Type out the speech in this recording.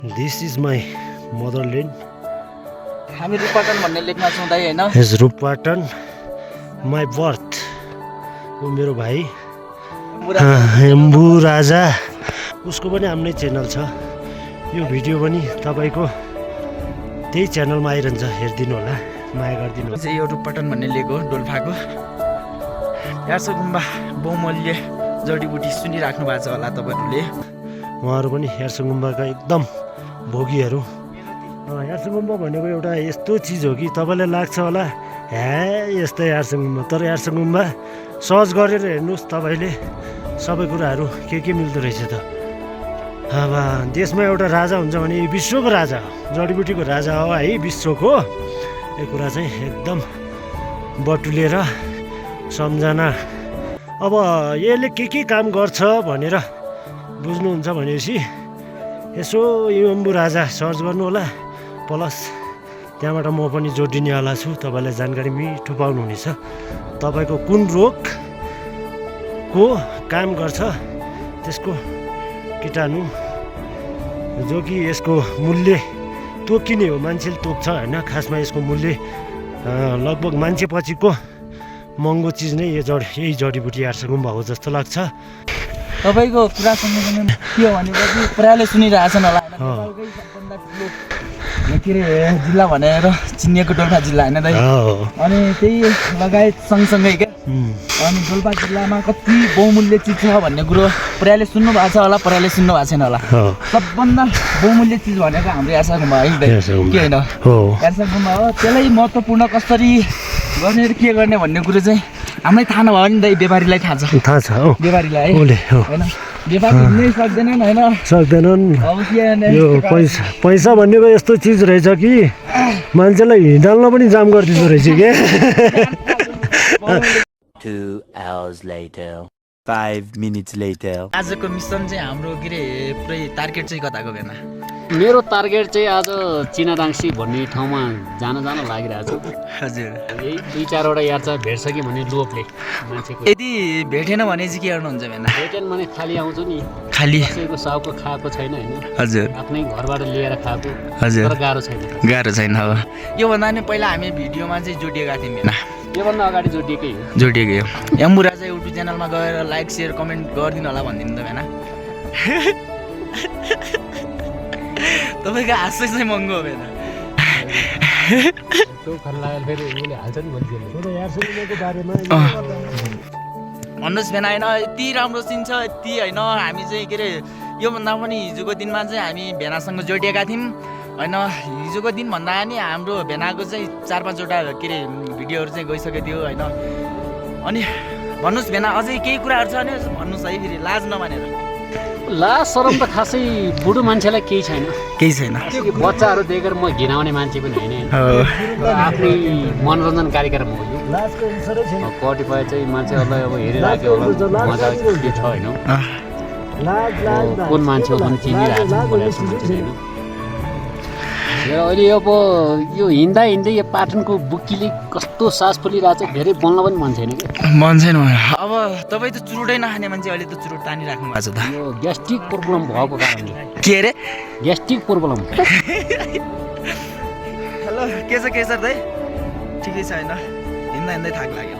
This is my motherland. हामी रूपपाटन भन्ने लेखमा छौँ दाइ हैन Is रूपपाटन my birth. वो मेरो भाइ एम्बु राजा उसको पनि आफ्नै च्यानल छ। यो भिडियो पनि तपाईको त्यही च्यानलमा आइरहन्छ, हेर्दिनु होला, माया गरिदिनु होला। यो रूपपाटन भन्ने लेख हो डोल्पाको। यार्सो गुम्बा बहुमूल्य जडीबुटी सुनिराख्नु भएको छ होला तपाईहरुले। उहाँहरू पनि यार्सो गुम्बाका एकदम भोगीहरू। यार्सो गुम्बा भनेको एउटा यस्तो चिज हो कि तपाईलाई लाग्छ होला हे यस्तै यार्सो गुम्बा, तर यार्सो गुम्बा सर्च गरेर हेर्नुहोस् तपाईले सबै कुराहरू के मिल्दो रहेछ त। अब देशमा एउटा राजा हुन्छ भने विश्वको राजा हो, जडीबुटीको राजा हो है विश्वको। यो कुरा चाहिँ एकदम बटुलेर सम्झना। अब यसले के काम गर्छ भनेर बुझ्नुहुन्छ भनेपछि यसो एम्बु राजा सर्च गर्नु होला, प्लस त्यहाँबाट म पनि जोडिनेवाला छु। तपाईँलाई जानकारी मिठो पाउनुहुनेछ। तपाईँको कुन रोगको काम गर्छ त्यसको कीटाणु जो कि यसको मूल्य तोकिने हो, मान्छेले तोक्छ होइन। खासमा यसको मूल्य लगभग मान्छे पछिको महँगो चिज नै यही जडीबुटी यार्सो गुम्बा हो जस्तो लाग्छ। तपाईको कुरा सँगसँगै के हो भनेपछि प्रायले सुनिरहेछन् होला हैन, नेपालकै सबभन्दा ठुलो के रे जिल्ला भनेर चिनिएको डोल्पा जिल्ला हैन दाइ। अनि त्यही लगायत सँगसँगै के अनि डोल्पा जिल्लामा कति बहुमूल्य चिज छ भन्ने कुरो प्रायले सुन्नु भएको छ होला, प्रायले सुन्नु भएको छैन होला। सबभन्दा बहुमूल्य चिज भनेको हाम्रो यार्सो गुम्बा है दाइ, के हैन यार्सो गुम्बा हो। त्यसलाई महत्त्वपूर्ण कसरी गर्ने र के गर्ने भन्ने कुरो चाहिँ हामीलाई थाहा नभयो नि दाइ, व्यापारीलाई थाहा छ। थाहा छ हो व्यापारीलाई हैन, व्यापारी हिँड्नै सक्दैनन् हैन, सक्दैनन्। अब के यो पैसा भनेको यस्तो चिज रहेछ कि मान्छेलाई हिँडाल्न पनि जाम गरिदिँदो रहेछ के। 2 hours later. 5 minutes later. आजको मिसन चाहिँ हाम्रो के रे पुरै टार्गेट चाहिँ कताको बेना? मेरो टार्गेट चाहिँ आज चिनाडाङ्सी भन्ने ठाउँमा जान लागिरहेको छ। हजुर यही 2-4वटा यात्रा भेट्छ कि भन्ने लोभले मान्छेको। यदि भेटेन भने चाहिँ के गर्नुहुन्छ बेना? भेटेन भने खाली आउँछु नि, खाली कसैको साउको खाएको छैन हैन, हजुर आफ्नै घरबाट लिएर खाएको। हजुर तर गाह्रो छैन, गाह्रो छैन। अब योभन्दा नि पहिला हामी भिडियोमा चाहिँ जोडिएका थियौँ बेना, योभन्दा अगाडि जोडिएकै हो। जोडिएकै हो। एम्बु राजा युट्युब च्यानलमा गएर लाइक सेयर कमेन्ट गरिदिनु होला भनिदिनु त बेना। तपाईँको हाँसो चाहिँ महँगो हो बेना। भन्नुहोस् बेना होइन, यति राम्रो सिन छ यति होइन। हामी चाहिँ के अरे योभन्दा पनि हिजोको दिनमा चाहिँ हामी भेनासँग जोडिएका थियौँ होइन। हिजोको दिन भन्दा नि हाम्रो भेनाको चाहिँ 4-5वटा के अरे भिडियोहरू चाहिँ गइसकेको थियो होइन। अनि भन्नुहोस् भेना अझै केही कुराहरू छ भने भन्नुहोस् है, फेरि लाज नमानेर। लाज सरम त खासै बुढो मान्छेलाई केही छैन, केही छैन। बच्चाहरू देखेर म घिनाउने मान्छे पनि होइन, आफ्नै मनोरञ्जन कार्यक्रम हो यो। कतिपय चाहिँ मान्छेहरूलाई अब हेरिराख्यो होला मजा के छ होइन, कुन मान्छे हो भने चिनिरहेको छ भनेर मान्छे होइन। अहिले अब यो हिँड्दा यो पाटनको बुक्कीले कस्तो सास फुलिरहेको छ, धेरै बोल्न पनि मन छैन कि। मन छैन। अब तपाईँ त चुरोटै नखाने मान्छे, अहिले त चुरोट तानिराख्नु भएको छ त। यो ग्यास्ट्रिक प्रब्लम भएको कारणले। के अरे ग्यास्ट्रिक प्रब्लम। हेलो के छ दाइ? ठिकै छ होइन, हिँड्दा थाक लाग्यो।